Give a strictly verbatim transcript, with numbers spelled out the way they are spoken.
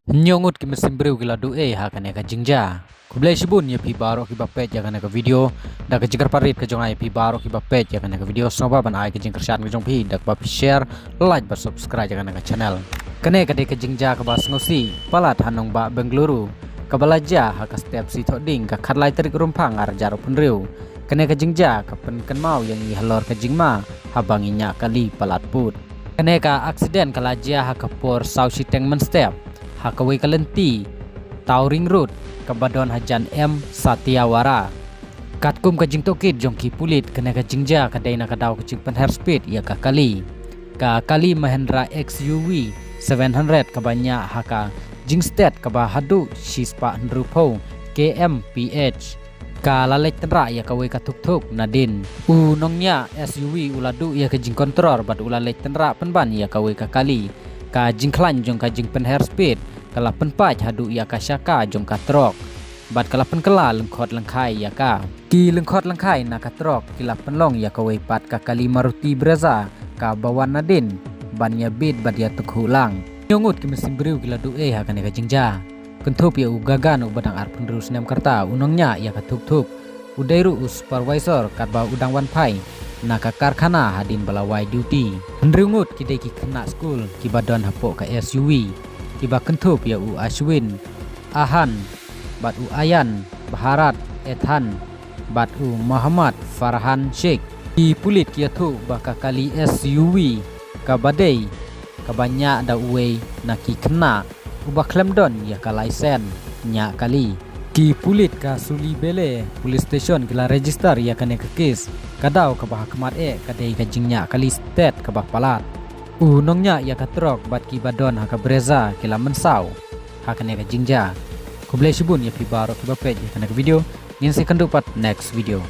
Hynñiew ngut ki mynsiem briew ki la duh ei ha kane ka jingjia. Khublei shibun ïa phi baroh kiba peit ïa kane ka video. Da ka jingkyrpad rit ka jong nga ïa phi baroh kiba peit ïa kane ka video, sngewbha ban ai ka jingkyrshan ka jong phi da kaba phi share, like bad subscribe ïa kane ka channel. Kane ka dei ka jingjia kaba sngewsih palat ha nongbah Bengaluru, kaba la jia ha ka step Sithohdieng ka khatlai tarik Rymphang arhajar arphew hynriew. Kane ka jingjia ka pynkynmaw ïa ngi halor ka jingma haba ngi ñiah kali palat pud. Kane ka aksiden ka la jia ha ka por saw shiteng mynstep ha kawei ka lynti Tauring Road kaba don hajan M Satiawara. Katkum ka jingtohkit jong ki pulit, kane ka jingjia ka dei na ka daw ka jingpynher speed ïa ka kali. Ka kali Mahindra X U V seven hundred kaba ñiah ha ka jingstet kaba haduh shispah hynriewphew K M P H ka la leit tynrah ïa kawei ka thuk thuk nadien. U nongñiah S U V u la duh ïa ka jingkontrol bad u la leit tynrah pynban ïa kawei ka kali. Ka jingkhlaiñ jong ka jingpynher speed ka la pynpait haduh ïa ka shaka jong ka trok bad ka la pynkylla lyngkhot lyngkhai ïa ka. Ki lyngkhot lyngkhai na ka trok ki la pynlong ïa kawei pat ka kali Maruti Brezza kaba wan nadien ban ïa bit bad ïa tukhuh lang. Hynñiew ngut ki mynsiem briew ki la duh ei ha kane ka jingjia. Kynthup ïa u Gagan uba dang arphew hynriew snem ka rta, u nongñiah ïa ka thuk thuk, u dei ruh u supervisor katba u dang wan phai na ka karkhana hadien ba la wai duty. Hynriew ngut ki dei ki khynnah skul kiba don hapoh ka S U V, kiba kynthup ïa u Ashwin, Ahan, bad u Ayan, Bharat, Ethan, bad u Muhammad Farhan Sheikh. Ki pulit ki ïathuh ba ka kali S U V kaba dei kaba ñiah da uwei na ki khynnah uba khlem don ïa ka laisen ñiah kali. Ki pulit ka Sulibele Police Station ki la register ïa kane ka kes. Ka daw kaba ha khmat eh ka dei ka jingñiah kali stet kaba palat. U nongñiah ïa ka trok bad kiba don ha ka Brezza ki la mynsaw ha kane ka jingjia. Khublei shibun ïa phi baroh kiba peit ïa kane ka video. Ngin sa ïakynduh pat next video.